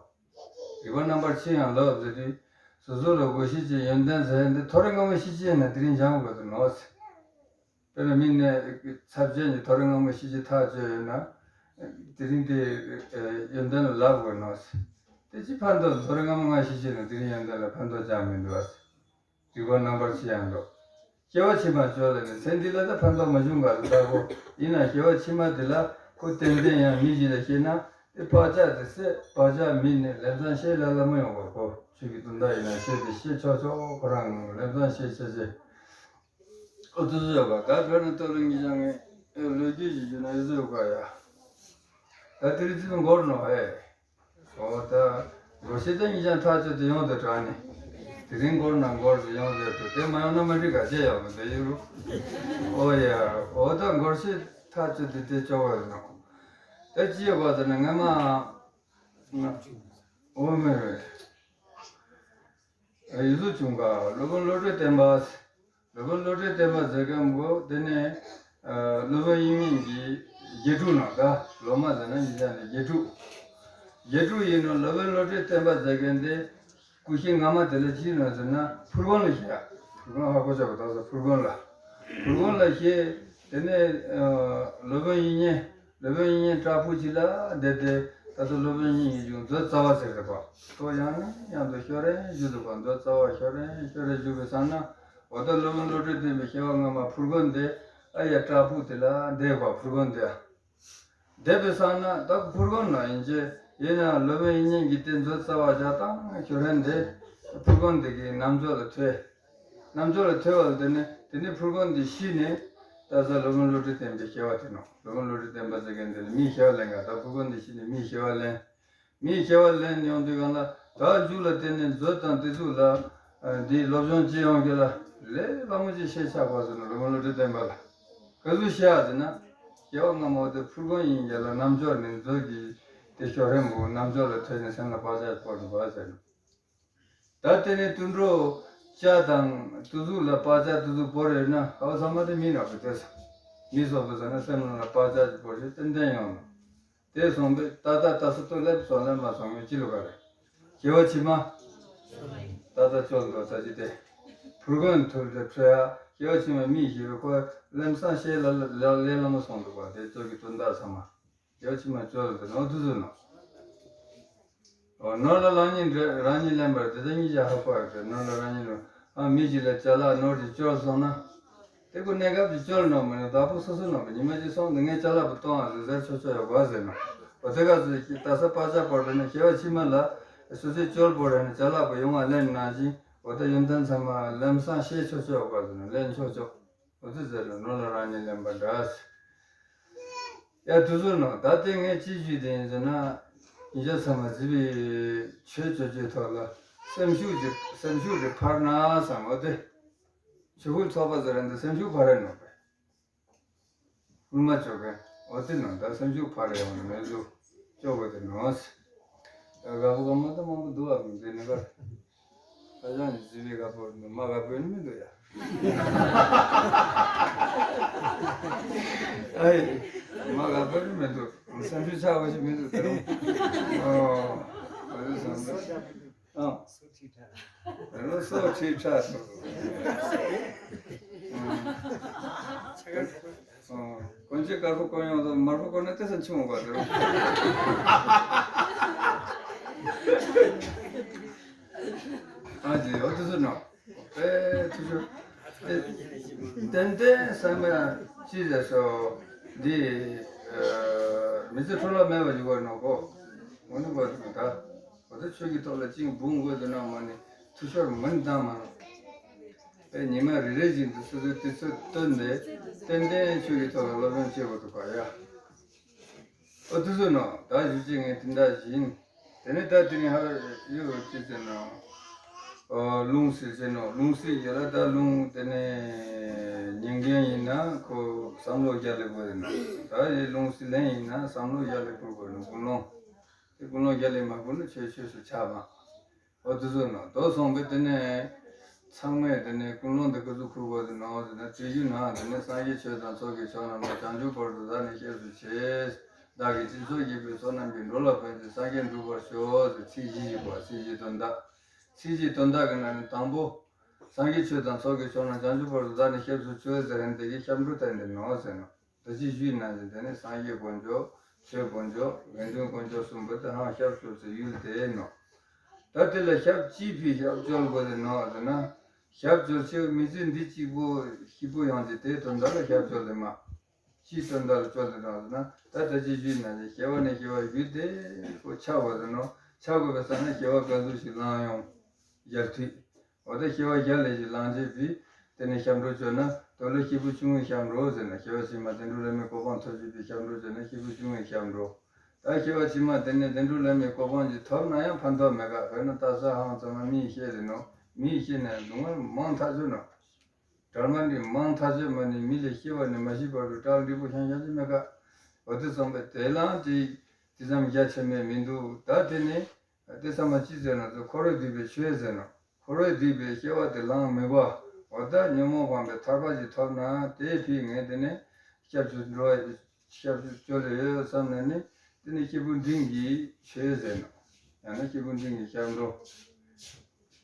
རིག་པ་རྣམ་པར་ཕྱེ་ཡང་ལོ་ཟེར་དུས། སོ་སོ་ལ་དགོས་ཤེས་ཀྱི་ཡོན་ཏན་ཟེར་འདི་ཐོ་རེ་སྔ་མོ་ཤི་ཅི་ཡིན་ན་དེ་རིང་སྦྱང་དགོས་འདུག་ནོ་ཟེར། དཔེར་ན་མི་ནས་ཚབས་ཆེན་གྱི་ཐོ་རེ་སྔ་མོ་ཤི་ཅི་ཐག་གཅོད་ཡོད་ན། དེ་རིང་དེ་ཡོན་ཏན་ལ་ལབ་དགོས་ནོ། དེ་ཅི་ཕན་ཐོགས། ཐོ་རེ་སྔ་མོ་ང་ཤི་ཅི་ན་དེ་རིང་ཡོན་ཏན་ལ་ཕན་ཐོགས་ཅང་མི་འདུག་ཨ། རིག་པ་རྣམ་པར་ཕྱེ་ཡང་འགྲོ། སྐྱེ་བ་ཕྱི་མ་བཅོས་ལ་ནི་ཚེ་འདི་ལ་ད་ཕན་ཐོགས་མ་བྱུང་ག་རེ་ལྟ་གོ། ཡིན་ན་སྐྱེ་བ་ཕྱི་མ་དེ་ལ་ཁོ་ཏན་ཏན་ཡང་མི་ཞིག་ལ་སྐྱེས་ན་དེ་བག་ཆགས་དེ་སད། བག་ཆགས་མེད་ནས་ལམ་སང་ཤེས་ལ་ལ་མ་ཡོང་བ་གོ། ཆོས་ཀྱི་དོན་དག་ཡིན་ན་ཤེས་དེ་ཤེས་ཆོག་ཆོག་ཁོ་རང་ལམ་སང་ཤེས་ཤེས་ཤེས། ཨོ་དུ་སུ་ཡོད་པ་ད་བོད་ནས་སྟོད་ལུང་གི་ཞང་ངས་ལོ་རྒྱུས་ཀྱི་རྒྱུ་ན་ཡོད་སུ་ཡོད་པ་ཡ། ད་དེ་རིང་ཚིག་འགོར་ནོ་ཧེ། ཨོ་ད་འགོར་ཤེས་ད་ངི་ཞང་ཐག་ཆོད་དེ་ཡོང་དུ་དྲག་ནི། དེ་རིང་འགོར་ན་འགོར་དུ་ཡོང་དུ་དུ་དེ་མ་ཡོང་ན་མ་འགྲིག་ག་ཅེ་ཡོང་དེ་ཡོད་རུ། ཨོ་ཡ། ཨོ་ད་འགོར་ཤེས་ཐག་ཆོད་དེ་དེ་ཅོག་ཡོད་ནོ། ད་ཅི་ཡོད་པ་ད་ནི་ངས་མ། ཨོ་མེ་རེད། ཡུལ་སུ་བྱུང་ག་སློབ་དཔོན་བློ་གྲོས་བརྟན་པ། སློབ་དཔོན་བློ་གྲོས་བརྟན་པ་ཟེར་མཁན་པོ་དེ་ནས་སློབ་དཔོན་དབྱིག་གཉེན་གྱི་དགེ་ཕྲུག་ནང་ད་སློབ་མ་ཟེར་ན་ཡིན་ཙང་ནས་དགེ་ཕྲུག་དགེ་ཕྲུག་ཡིན་ནོ། སློབ་དཔོན་བློ་གྲོས་བརྟན་པ་ཟེར་མཁན་དེ་སྐུ་ཞབས་སྔ་མ་དེ་ལ་ཅི་ནོ་ཟེར་ན་ཕུར་དགོན་ལ་བཤད། ཕུར་དགོན་ཧ་གོ་ཆོག་པ་ད་ཟེར་ཕུར་དགོན་ལ། ཕུར་དགོན་ལ་བཤད། དེ་ནས་སློབ་དཔོན་དབྱིག་གཉེན། སློབ་དཔོན་དབྱིག་གཉེན་བྲག་ཕུག་ཅིག་ལ་བསྡད་དེ་ད་ལྟ་སློབ་དཔོན་དབྱིག་གཉེན་གྱི་མཛོད་རྩ་བ་ཟེར་རེད་པ། ཐོ་ཡང་ནས་ཡང་དུ་ཤོ་རན་བཞུགས་འདུག་པ། མཛོད་རྩ་བ་ཤོ་རན་ཤོ་རན་བཞུགས་པའི་ས་ན་འོ་ད་སློབ་དཔོན་བློ་གྲོས་བརྟན་པའི་སྐྱེ་བ་སྔ་མ་ཕུར་དགོན་དེ་ཨ་ཡ་བྲག་ཕུག་དེ་ལ་བསྡད་པ། ཕུར་དགོན་དེ་བསྡད་པའི་ས་ན་ད་ཕུར་དགོན་ན་ཡིན་ཅེ་ཡིན་ན་སློབ་དཔོན་དབྱིག་གཉེན་གྱི་དེ་མཛོད་རྩ་བ་བཞག་སྟངས་ཤོ་རན་དེ་ཕུར་དགོན་དེ་གི་རྣམ་ཅོག་ལ་ཐོས། རྣམ་ཅོག་ལ་ཐོས་པ་ལ་དེ་ནས་དེ་ནས་ཕུར་དགོན་དེ་ཤི་ནས། ལྟ་ས་སློབ་དཔོན་བློ་གྲོས་བརྟན་པའི་སྐྱེ་བ་དེ་ནོ། སློབ་དཔོན་བློ་གྲོས་བརྟན་པ་ཟེར་མཁན་དེ་ལ་མིའི་སྐྱེ་བ་ལེན་ག་ད་ཕུར་གུ་འདི་ཤི་ནས་མིའི་སྐྱེ་བ་ལེན། མིའི་སྐྱེ་བ་ལེན་ཡོང་དུས་གང་ལ་ད་མཇུག་ལ་དེ་ནས་མཛོད་དང་དེ་ཚོ་ལ་འདིའི་སློབ་སྦྱོང་བྱེད་ཡོང་གི་ལ་ལས་སླ་མོ་ཅིག་ཤེས་ཆགས་པ་ཟེར་ནོ། སློབ་དཔོན་བློ་གྲོས་བརྟན་པ་ལ་ག་ཚོད་ཤེས་ཨ་ཟེར་ན། སྐྱེ་བ་སྔ་མ་དེ་ཕུར་གུ་ཡིན་གྱི་ལ་རྣམ་ཅོག་ནས་མཛོད་ཀྱི་དེ་ཤོ་རེན་པོ་རྣམ་ཅོག་ལ་ཐོས་ནས་སེམས་ལ་བག་ཆགས་སྤོར་འདུག་ག་ཟེར་ནོ། ད་དེ་ནས་དུད་འགྲོ་སྐྱ་དང་དེ་ཚོ་ལ་བག་ཆགས་དེ་ཚོ་བོར་ཡོད་ན་ཧ་བ་ཚང་མ་དེ་མི་ནག་པོ་དེ་ས། མི་སོགས་པ་ཟེར་ན་སེམས་ནང་ལ་བག་ཆགས་ཀྱི་བོར་ཞིག་ཏན་ཏན་ཡོང་ནོ། དེ་སོང་པས་ད་ལྟ་ད་ས་ཏོ་ལེབ་སོང་ལེབ་མ་སོང་ངས་ཅི་ལོ་ག་རེ། སྐྱེ་བ་ཕྱི་མ། ད་ལྟ་ཅོལ་འདོད་ས་ཅི་སྟེ། ཕུར་གོན་ཐུར་དེ་འཕྲོ་ཡ་སྐྱེ་བ་ཕྱི་མ་མི་ཞིག་གི་ཁོ་ལེམ་སང་ཤེས་ལ་ལ་ལ་ལ་མ་སོང་འདུག་པ་དེ་ཅོ་གི་དོན་དག་ཚང་མ། སྐྱེ་བ་ཕྱི་མ་ཅོལ་དུ་ནོར་དུ་ཟུར་ནོ། ཨོ་ནོར་ལ་རང་ཉིད་རང་ཉིད་ལེན་པར་དེ་ལྟར་གཉིས་ཀྱི་ཧ་གོ་ཡོད་པས་ནོར་ལ་རང་ཉིད་ནོར། ཨ་མི་ཞིག་ལ་ཅ་ལག་ནོར་གྱིས་ཅོལ་སོང་ན། དེ་ཁོ་གནས་སྐབས་ཀྱི་ཅོལ་ནོར་མ་ནི་བདག་པོ་སོ་སོ་ནོར་བ་ཉི་མ་གཅིག་སོང་དུས་ངས་ཅ་ལག་པོ་གཏོང་བ་ཟེར་ཟེར་ཆོག་ཆོག་ཡོད་གོ་ཟེར་ནོ། ཨོ་དེ་ག་ཚོད་ཀྱི་ད་ས་པ་ཅག་པོ་རེ་ནི་སྐྱེ་བ་ཕྱི་མ་ལ་སོ་སོའི་ཅོལ་པོ་རེ་ནི་ཅ་ལག་པོ་ཡོང་བ་ལེན་ནང་བཞིན་ཨོ་ད་ཡོན་ཏན་ཚང་མ་ལེམ་སང་ཤེས་ཆོག་ཆོག་ཡོད་གོ་ཟེར་ནོ་ལེན་ཆོག་ཆོག་འོ་དེ་ཟེར་ནོ་ནོར་ལ་རང་ཉིད་ལེན་པ་འདྲ། ཡ་དུ་ཟུར་ནོ་ད་ལྟའི་ངས་ཅི་ཞུས་དེ་ཡིན་ཟེར་ན། ཉིན་ཞག་ཚང་མ་བརྩིས་པའི་ཆོས་སྤྱོད་ཀྱི་ཐོག་ལ་སེམས་ཤུགས་ཀྱི་སེམས་ཤུགས་ཀྱི་འཕར་ན་བསམ་འོ་དེ། ཆོས་སྐུལ་ཚོགས་པ་ཟེར་རན་དུ་སེམས་ཤུགས་འཕར་རན་ནོ་པས། སྐུལ་མ་ཆོག་གི་འོ་དེ་ནོ་ད་སེམས་ཤུགས་འཕར་རན་ཡོང་ནོ་མེད་ལུ། ཅོག་གོ་དེ་ནོ། ད་དགའ་པོ་དགའ་མོ་ད་མང་པོ་འདུག་ཨ་མི་འདི་ནི་གར། ཨ་ཅག་ནི་བརྩི་བའི་དགའ་པོ་མ་དགའ་པོ་ནི་མི་འདུག་ཡ། ཨའི། མ་དགའ་པོ་ནི་མི་འདུག་སེམས་ཤུགས་ཆག་པ་ཞིག་མི་འདུག་ད་རུང་། ཨོ། ཨ་རུང་སོང་ད། ཨང་། སོ་ཁྲིག་ཁྲག་སོ་ཁྲིག་ཁྲག་སོ། ཨང་། གོན་ཆས་དཀར་པོ་གོན་ཡོང་དུས་དམར་པོ་གོན་ན་དེ་ཚོ་ཆུང་བ་དེ་རུང་། ཨ་ཅེ་ཡོད་དེ་ཚོ་ནོ། དཔེ་ཐུ་ཆུ། ཏན་ཏན་བསམ་ཡ་ཅི་རེད་སོ། འདི། མི་ཚེ་འཕྲོ་བརླག་མེད་པ་ཞིག་དགོས་ནོ་གོ། འོ་ནི་གོ་ད། འོ་ད་ཆོས་ཀྱི་ཐོག་ལ་གཅིག་འབུང་དགོས་དུ་ན་མ་ནི་འཐུས་ཤོར་མི་འདང་མ་ནོ། དཔེ་ཉི་མ་རེ་རེ་བཞིན་དུ་སོ་སོའི་དུས་ཚོད་བཏོན་ནས་ཏན་ཏན་ཆོས་ཀྱི་ཐོག་ལ་སློབ་སྦྱོང་བྱེད་དགོས་འདུག་ག་ཡ། ཨོ་དུ་སུ་ནོ་ད་ཞུ་ཅིག་ངས་དེ་འདྲ་བཞིན། དེ་ནས་ད་དེ་ནས་ཧ་ཡོད་ཅི་ཟེར་ན། ཨོ་ལུང་སྲིད་ཟེར་ནོ་ལུང་སྲིད་ཡོད་ལ་ད་ལུང་དེ་ནས་ཉན་མཁན་ཡིན་ན་ཁོ་བསམ་བློ་རྒྱག་ལེ་དགོས་ཟེར་ནོ། ད་ཡི་ལུང་སྲིད་ལེན་ཡིན་ན་བསམ་བློ་རྒྱག་ལེ་དགོས་དགོས་ནོ་ཀུན་སློང་། དེ་ཀུན་སློང་རྒྱག་ལེ་མ་དགོས་ན་ཆོས་ཆོས་སུ་ཆགས་མ། ཨོ་དུ་སོ་ནོ་དོ་སོང་པས་དེ་ནས། ཚང་མས་དེ་ནས་ཀུན་སློང་འདི་ཀུ་ཟུ་ཁུར་བ་དུ་ནོ་ཟེར་ན་དེ་ཡུ་ན་དེ་ནས་སངས་རྒྱས་ཆོས་དང་ཚོགས་ཀྱི་མཆོག་རྣམས་ལ་བྱང་ཆུབ་བར་དུ་བདག་ནི་སྐྱབས་སུ་མཆི། བདག་གིས་སྦྱིན་སོགས་བགྱིས་པའི་ཚོགས་རྣམས་ཀྱིས་འགྲོ་ལ་ཕན་ཕྱིར་སངས་རྒྱས་འགྲུབ་པར་ཤོག་ཟེར་ཚིག་བཞི་ཞིག་གོ། ཚིག་བཞི་དོན་དག་ཚིག་བཞི་དོན་དག་གི་ནང་ནས་དང་པོ། སངས་རྒྱས་ཆོས་དང་ཚོགས་ཀྱི་མཆོག་རྣམས་བྱང་ཆུབ་བར་དུ་བདག་ནི་སྐྱབས་སུ་མཆི་ཟེར་ཡན་དེ་གི་སྐྱབས་འགྲོ་བསྟན་ཏེ་ནོ་ཟེར་ནོ། ད་ཅི་ཞུས་ན་ཅི་དེ་ནི་སངས་རྒྱས་དཀོན་མཆོག་ཆོས་དཀོན་མཆོག་དགེ་འདུན་དཀོན་མཆོག་གསུམ་པོ་དེ་ཧང་ཞབས་ཞུ་ཟེར་ཡུལ་དེ་ནོ། ད་དེ་ལ་ཞབས་ཅིག་ཕི་ཞབས་བཅོལ་དགོས་དེ་ནོ་ཟེར་ན། ཞབས་བཅོལ་ཆེ་མི་ཚེ་འདི་གཅིག་པོ་ཤི་པོ་ཡོང་ཅི་དེ་དོན་དག་ལ་ཞབས་བཅོལ་དེ་མ། ཅི་དོན་དག་ལ་བཅོལ་དེ་ནོ་ཟེར་ན་ད་ད་ཅི་ཞུས་ན་ཅི་སྐྱེ་བ་ནས་སྐྱེ་བ་བརྒྱུད་དེ་ཁོ་ཆགས་དགོས་དེ་ནོ། ཆགས་དགོས་པའི་ས་ན་སྐྱེ་བ་ག་ཚོད་ཞིག་ལང་ཡོང་། ཡར་མཐུད། འོ་ད་སྐྱེ་བ་བརྒྱ་ལས་ཀྱི་ལང་རྗེས་པའི། དེ་ནས་སྐྱབས་འགྲོ་བཅོལ་ན་དོ་ལོ་སྐྱེས་བུ་ཆུང་ངུའི་སྐྱབས་འགྲོ་ཟེར་ན་སྐྱེ་བ་ཕྱི་མ་བདེ་འགྲོ་ལྷ་མིའི་གོ་འཕང་ཐོབ་བྱེད་པའི་སྐྱབས་འགྲོ་བཅོལ་ན་སྐྱེས་བུ་ཆུང་ངུའི་སྐྱབས་འགྲོ། ད་སྐྱེ་བ་ཕྱི་མ་དེ་ནས་བདེ་འགྲོ་ལྷ་མིའི་གོ་འཕང་ཅིག་ཐོབ་ན་ཡང་ཕན་ཐོགས་མེད་ཀ་དཔེར་ན་ལྟ་ས་ཧང་ཚང་མ་མིའི་ཤེད་རེད་ནོ། མིའི་ཤེད་ནས་སྡུག་བསྔལ་མང་ཐག་ཆོད་ནོ། དྲ་མ་འདི་མང་ཐག་ཆོད་མ་ནི་མི་ལས་སྐྱེ་བ་ནས་མ་ཤི་བར་དུ་སྐྲག་འགྲིག་པོ་ཤང་ཤང་ཅིག་མེད་ཀ་འོ་དེ་ཚང་པའི་དེ་ལང་དེ་དེ་ཙམ་རྒྱ་ཆེ་མེད་མི་འདུག་ད་དེ་ནི། དེ་ཚང་མ་ཅི་ཟེར་ན་ཚོ་འཁོར་བས་བསྡུས་པའི་ཆོས་ཟེར་ནོ། འཁོར་བས་བསྡུས་པའི་སྐྱེ་བ་དེ་ལང་མི་དགོས། འོ་ད་ཉོན་མོངས་སྤངས་པའི་ཐར་པ་ཞིག་ཐོབ་ན་དེ་ཕི་ངས་དེ་ནས་སྐྱབས་སུ་འགྲོ་བ་སྐྱབས་སུ་བཅོལ་ཡོད་བསམ་ན་ནི་དེ་ནི་སྐྱེས་བུ་འབྲིང་གི་ཆོས་ཟེར་ནོ། ཡང་ན་སྐྱེས་བུ་འབྲིང་གི་སྐྱབས་འགྲོ།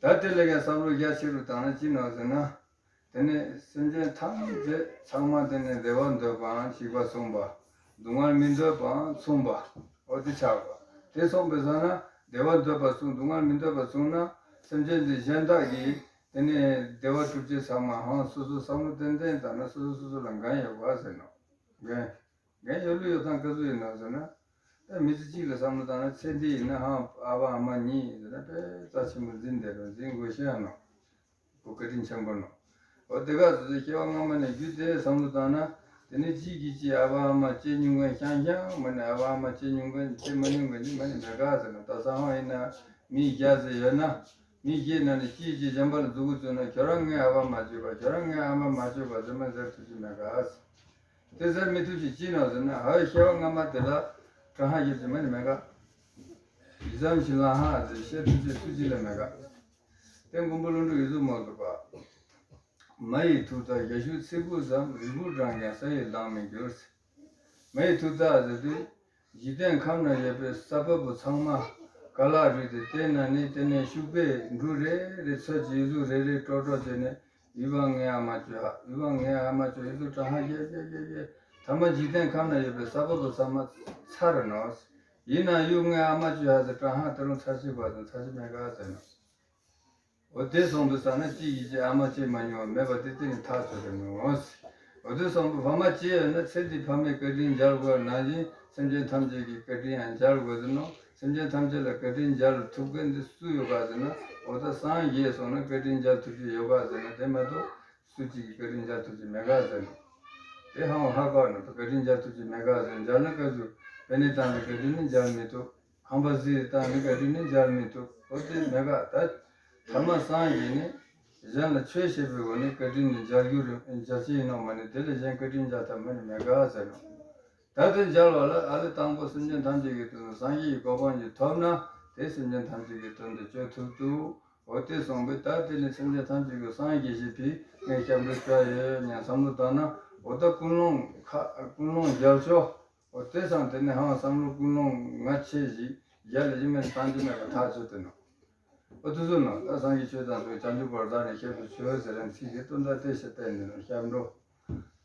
ད་དེ་ལས་ཀྱང་བསམ་བློ་རྒྱ་ཆེ་རུ་བཏང་ན་ཅི་ནོ་ཟེར་ན། དེ་ནས་སེམས་ཅན་ཐམས་ཅད་ཚང་མ་དེ་ནས་བདེ་བ་འདོད་པའང་འཇིགས་པ་མཚུངས་པ། སྡུག་བསྔལ་མི་འདོད་པའང་མཚུངས་པ། འོ་དེ་ཆགས་པ། དེ་སོང་པའི་ས་ན་བདེ་བ་འདོད་པ་མཚུངས་སྡུག་བསྔལ་མི་འདོད་པ་མཚུངས་ན་སེམས་ཅན་འདི་གཞན་དག་གིས་དེ་ནས་བདེ་བ་སྒྲུབ་བྱེད་ཚང་མ་ཧང་སོ་སོ་བསམ་བློ་ཏན་ཏན་བཏང་ན་སོ་སོ་སོ་སོ་ལ་འགན་ཡོད་པ་ཟེར་ནོ། འགན། འགན་ཡོད་ལུགས་ཡོད་སྟངས་ག་ཚོད་ཡིན་ནོ་ཟེར་ན། ད་མི་ཚེ་གཅིག་ལ་བསམ་བློ་བཏང་ན་ཚེ་འདི་ཡིན་ན་ཧང་ཨ་ཕ་ཨ་མ་གཉིས་ཟེར་ན་དཔེ་རྩ་ཆེན་པོ་འཛིན་བསྡད་རུང་འཛིན་དགོས་ཤེས་ཡང་ནོ། ཁོ་བཀའ་དྲིན་ཆེན་པོ་ནོ། འོ་དེ་ག་ཟེར་ཏེ་སྐྱེ་བ་སྔ་མ་ནས་རྒྱུད་དེ་བསམ་བློ་བཏང་ན། དེ་ནི་གཅིག་གིས་གཅིག་ཨ་ཕ་ཨ་མ་སྐྱེ་མྱོང་མཁན་ཤང་ཤང་མ་ནི་ཨ་ཕ་ཨ་མ་སྐྱེ་མྱོང་མཁན་སྐྱེ་མ་མྱོང་མཁན་ནི་མ་ནི་མེད་ག་ཟེར་ན། ད་གསང་བ་ཡིན་ན་མི་བརྒྱ་ཙམ་ཡོད་ན། མི་བརྒྱའི་ནང་ནས་གཅིག་གིས་གཅིག་གཞན་པ་ལ་མཛུབ་གུ་བཙུགས་ན། ཁྱོད་རང་ངའི་ཨ་ཕ་མ་གཅོད་པ། ཁྱོད་རང་ངའི་ཨ་མ་མ་གཅོད་པ་ཟེར་མ་ཟེར་ཐུབ་ཀྱི་མེད་ག་ཟེར། དེ་ཟེར་མི་ཐུབ་ཀྱི་ཅི་ནོ་ཟེར་ན། ཧ་སྐྱེ་བ་སྔ་མ་དེ་ལ་དྲང་ཧ་རྒྱབ་ཀྱི་མ་ནི་མེད་ག། ཡི་ཙམ་ཞིག་ལ་ཧ་ཟེར་བཤད་ཐུབ་ཀྱི་སུ་གཅིག་ལ་མེད་ག། དེ་མགོན་པོ་ཀླུ་སྒྲུབ་ཡི་ཟུར་མོ་འདུག་ག། མ་ཡི་ཐུག་རྩ་རྒྱ་ཤུག་ཚིག་གུ་ཙམ། རིལ་བུར་བགྲངས་ཀྱང་ས་ཡི་ལྡང་མི་འགྱུར། མ་ཡི་ཐུག་རྩ་ཟེར་དུས། འཇིག་རྟེན་ཁམས་ན་ཡོད་པའི་ས་བབ་བུ་ཚང་མ་ག་ལ་རུལ་ཏེ། དེ་ན་ནི་དེ་ནས་ཤུག་པའི་འབྲུ་རེ་རེ་ཚོས་ཀྱི་ཡི་ཟུར་རེ་རེ་ཀྲོག་ཀྲོག་བྱས་ནས། ཡུལ་བ་ངའི་ཨ་མ་གཅོད་ཧ། ཡུལ་བ་ངའི་ཨ་མ་གཅོད། ཡི་ཟུར་དྲང་ཧ་རྒྱབ་རྒྱབ་རྒྱབ་རྒྱབ། ཐ་མ་འཇིག་རྟེན་ཁམས་ན་ཡོད་པའི་ས་བབ་བུ་ཚང་མ་ཚར་ནོ། ཡིན་ན་ཡུལ་ངའི་ཨ་མ་གཅོད་ཧ་ཟེར་དྲང་ཧ་དེ་རུང་ཚར་གཅིག་པ་དང་ཚར་གཅིག་མེད་ག་ཟེར་ནོ། འོ་དེ་སོང་པའི་ས་ན་གཅིག་གིས་གཅིག་ཨ་མ་སྐྱེ་མ་མྱོང་བ་མེད་པ་དེ་དེ་ནི་ཐག་ཆོད་དེ་མི་འོང་། འོ་དེ་སོང་པའི་ཕ་མ་སྐྱེ་ཡོད་ན་ཚེ་འདིའི་ཕ་མའི་བཀའ་དྲིན་འཇལ་དགོས་ནང་བཞིན་སེམས་ཅན་ཐམས་ཅད་ཀྱི་བཀའ་དྲིན་ཡང་འཇལ་དགོས་ཟེར་ནོ། སེམས་ཅན་ཐམས་ཅད་ལ་བཀའ་དྲིན་འཇལ་ཐུབ་མཁན་དེ་སུ་ཡོད་ག་ཟེར་ན། འོ་ད་སངས་རྒྱས་སོང་ན་བཀའ་དྲིན་འཇལ་ཐུབ་ཀྱི་ཡོད་ག་ཟེར་ན། དེ་མ་གཏོགས་སུ་གཅིག་གིས་བཀའ་དྲིན་འཇལ་ཐུབ་ཀྱི་མེད་ག་ཟེར་ནོ། དེ་ཧང་ཧ་གོ་ནོ། བཀའ་དྲིན་འཇལ་ཐུབ་ཀྱི་མེད་ག་ཟེར། འཇལ་ན་ག་ཚོད་པེ་ནེ་བཏང་ནས་བཀའ་དྲིན་ནི་འཇལ་མི་ཐུབ། ཧམ་པ་སི་བཏང་ནི་བཀའ་དྲིན་ནི་འཇལ་མི་ཐུབ། འོ་དེ་མེད་ག། ད་ཐ་མ་སངས་རྒྱས་ནི་གཞན་ལ་ཆོས་བཤད་པའི་སྒོ་ནས་བཀའ་དྲིན་ནི་འཇལ་རྒྱུ་རེད། འཇལ་ཆེད་ཡིན་ནོ་མ་ནི་དེ་ལས་གཞན་བཀའ་དྲིན་འཇལ་ཐབས་མ་ནི་མེད་ག་ཟེར་ནོ། ད་དེ་འཇལ་བ་ལ་ཨ་ལས་དང་པོ་སེམས་ཅན་ཐམས་ཅད་ཀྱི་དོན་དུ་སངས་རྒྱས་ཀྱི་གོ་འཕང་ཅིག་ཐོབ་ན། དེ་སེམས་ཅན་ཐམས་ཅད་ཀྱི་དོན་དུ་བཅོས་ཐུབ་ཐུབ། འོ་དེ་སོང་པས་ད་དེ་ནི་སེམས་ཅན་ཐམས་ཅད་ཀྱི་སངས་རྒྱས་ཞེས་པའི་ངས་སྐྱབས་འགྲོ་བྱ་ཡོད་སྙམ་བསམ་བློ་བཏང་ན། འོ་ད་ཀུན་སློང་ཁ་ཀུན་སློང་རྒྱལ་ཤོས། འོ་དེ་སང་དེ་ནས་ཧང་བསམ་བློ་ཀུན་སློང་ང་ཆེ་ཞིག་རྒྱ་ལ་ཡིན་མིན་བཏང་རྒྱུ་མེད་པ་ཐག་ཆོད་དེ་ནོ། འོ་དུ་སུ་ནོ། ད་སངས་རྒྱས་ཆོས་དང་ཚོགས་བྱང་ཆུབ་བར་དག་ནི་ཤེས་སུ་ཆོས་ཟེར་རན་ཚིག་གི་དོན་དག་དེ་ཞེས་བསྟན་ནས་ནོ། སྐྱབས་འགྲོ།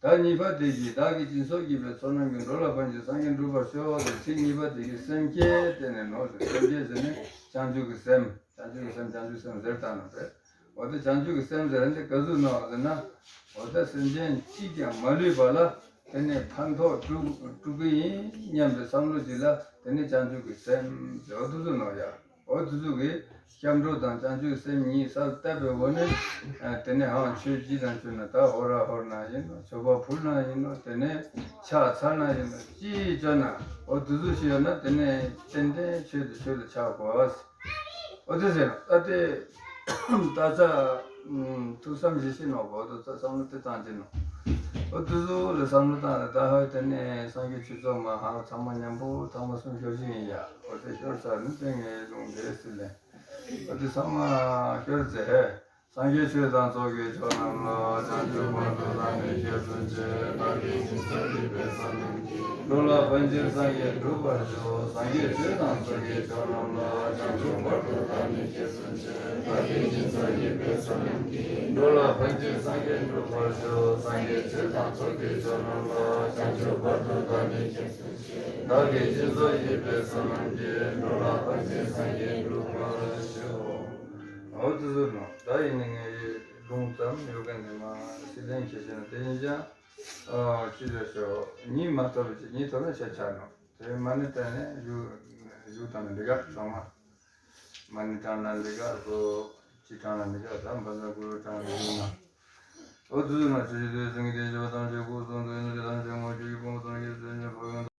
ད་གཉིས་པ་དེ་གིས་བདག་གིས་སྦྱིན་སོགས་བགྱིས་པའི་བསོད་ནམས་ཀྱིས། འགྲོ་ལ་ཕན་ཕྱིར་སངས་རྒྱས་འགྲུབ་པར་ཤོག་ཟེར། ཚིག་གཉིས་པ་དེ་གིས་སེམས་བསྐྱེད་བསྟན་ནས་ནོ་ཟེར། སེམས་བསྐྱེད་ཟེར་ནས་བྱང་ཆུབ་ཀྱི་སེམས། བྱང་ཆུབ་ཀྱི་སེམས། བྱང་ཆུབ་སེམས་ཟེར་བཏང་ནོ་རེད། འོ་དེ་བྱང་ཆུབ་ཀྱི་སེམས་ཟེར་འདི་ག་ཟུག་ནོ་ཟེར་ན། འོ་ད་སེམས་ཅན་གཅིག་ཀྱང་མ་ལུས་པ་ལ་དེ་ནས་ཕན་ཐོགས་སྤྲོད་སྤྲོད་ཀྱི་ཡིན་སྙམ་པའི་བསམ་བློ་ཅིག་ལ་དེ་ནས་བྱང་ཆུབ་ཀྱི་སེམས་ཟེར། འོ་དེ་ཟུག་ནོ་ཡ། འོ་དེ་ཟུག་གི་སྐྱབས་འགྲོ་དང་བྱང་ཆུབ་སེམས་གཉིས་གསལ་བཏབ་པའི་འོག་ནས། ཨ་དེ་ནས་ཧང་ཆོས་སྤྱི་དང་ཆོས་ན་ད་ཧོ་ར་ཧོར་ན་ཡིན་ནོ། མཆོད་པ་ཕུལ་ན་ཡིན་ནོ། དེ་ནས་ཕྱག་འཚལ་ན་ཡིན་ནོ། ཅི་བྱས་ན་འོ་དེ་ཟུག་ཞིག་ཡོད་ན་དེ་ནས་ཏན་ཏན་ཆོས་དེ་ཆོས་ལ་ཆགས་དགོས། འོ་དེ་ཟེར་ན་ད་དེ་ད་ཚ་ཐུགས་བསམ་བཞེས་ཤེས་ནོ་གོ། ད་ཚ་བསམ་བློ་དེ་བཏང་ཅི་ནོ། འོ་དེ་ཟུག་ལ་བསམ་བློ་བཏང་ལ་ད་ཧ་དེ་ནས་སངས་རྒྱས་ཆོས་ཚོགས་མ་ཧ་ཚང་མ་མཉམ་པོ་ཐེངས་མ་གསུམ་ཤོར་ཞིག་ཡིན་ཡ། འོ་དེ་ཤོར་ཚར་ནི་དེ་ངའི་ལུང་དེ་སྲིད་ལས། འོ་དེ་ཚང་མ་ཤོར་ཚེ་ཧེ། སངས་རྒྱས་ཆོས་དང་ཚོགས་ཀྱི་མཆོག་རྣམས་ལ། བྱང་ཆུབ་བར་དུ་བདག་ནི་གཤེགས་སུ་མཆི། བདག་གིས་སྦྱིན་སོགས་བགྱིས་པའི་བསོད་ནམས་ཀྱིས། འགྲོ་ལ་ཕན་ཕྱིར་སངས་རྒྱས་འགྲུབ་པར་ཤོག་སངས་རྒྱས་ཆོས་དང་ཚོགས་ཀྱི་མཆོག་རྣམས་ལ། བྱང་ཆུབ་བར་དུ་བདག་ནི་གཤེགས་སུ་མཆི། བདག་གིས་སྦྱིན་སོགས་བགྱིས་པའི་བསོད་ནམས་ཀྱིས། འགྲོ་ལ་ཕན་ཕྱིར་སངས་རྒྱས་འགྲུབ་པར་ཤོག་སངས་རྒྱས་ཆོས་དང་ཚོགས་ཀྱི་མཆོག་རྣམས་ལ། བྱང་ཆུབ་བར་དུ་བདག་ནི་གཤེགས་སུ་མཆི། བདག་གིས་སྦྱིན་སོགས་བགྱིས་པའི་བསོད་ནམས་ཀྱིས། འགྲོ་ལ་ཕན་ཕྱིར་སངས་རྒྱས་འགྲུབ་པར་ཤོག་འོ་དེ་ཚོ་ནང་ད་ཡིན་ནི་ངའི་ལུང་ཙམ་ཡོད་མཁན་དེ་མ་སྲིད་ལན་ཁྱེད་བྱས་ན་དེ་ཡིན་ཀྱང་། ཨ་ཅི་ལས་ཤོག་གཉིས་མ་ཐོབ་ཅིག་གཉིས་ཐོབ་ན་ཤ་ཆགས་ནོ། དེ་མ་ཎི་བཏང་ནས་བཞུགས་བཞུགས་བཏང་ན་འགྲིག་ག་ཚང་མ། མ་ཎི་བགྲངས་ན་འགྲིག་ག་སོ། ཅི་བགྲངས་ན་འགྲིག་ག་ད་བཛྲ་གུ་རུ་བགྲངས་ནས་བཞུགས་ན། འོ་དེ་ཚོ་ནང་ཆོས་ཀྱི་དུས་སེང་གེ་དེ་བཞི་པ་དང་ཆོས་སྐུ་གསུང་དུ་ཡོད་ན་དེ་དང་ཆོས་དངོས་ཆོས་ཀྱི་ཕུང་པོ་ཙམ་གྱི་ཚུལ་གཉིས་ཕ་གི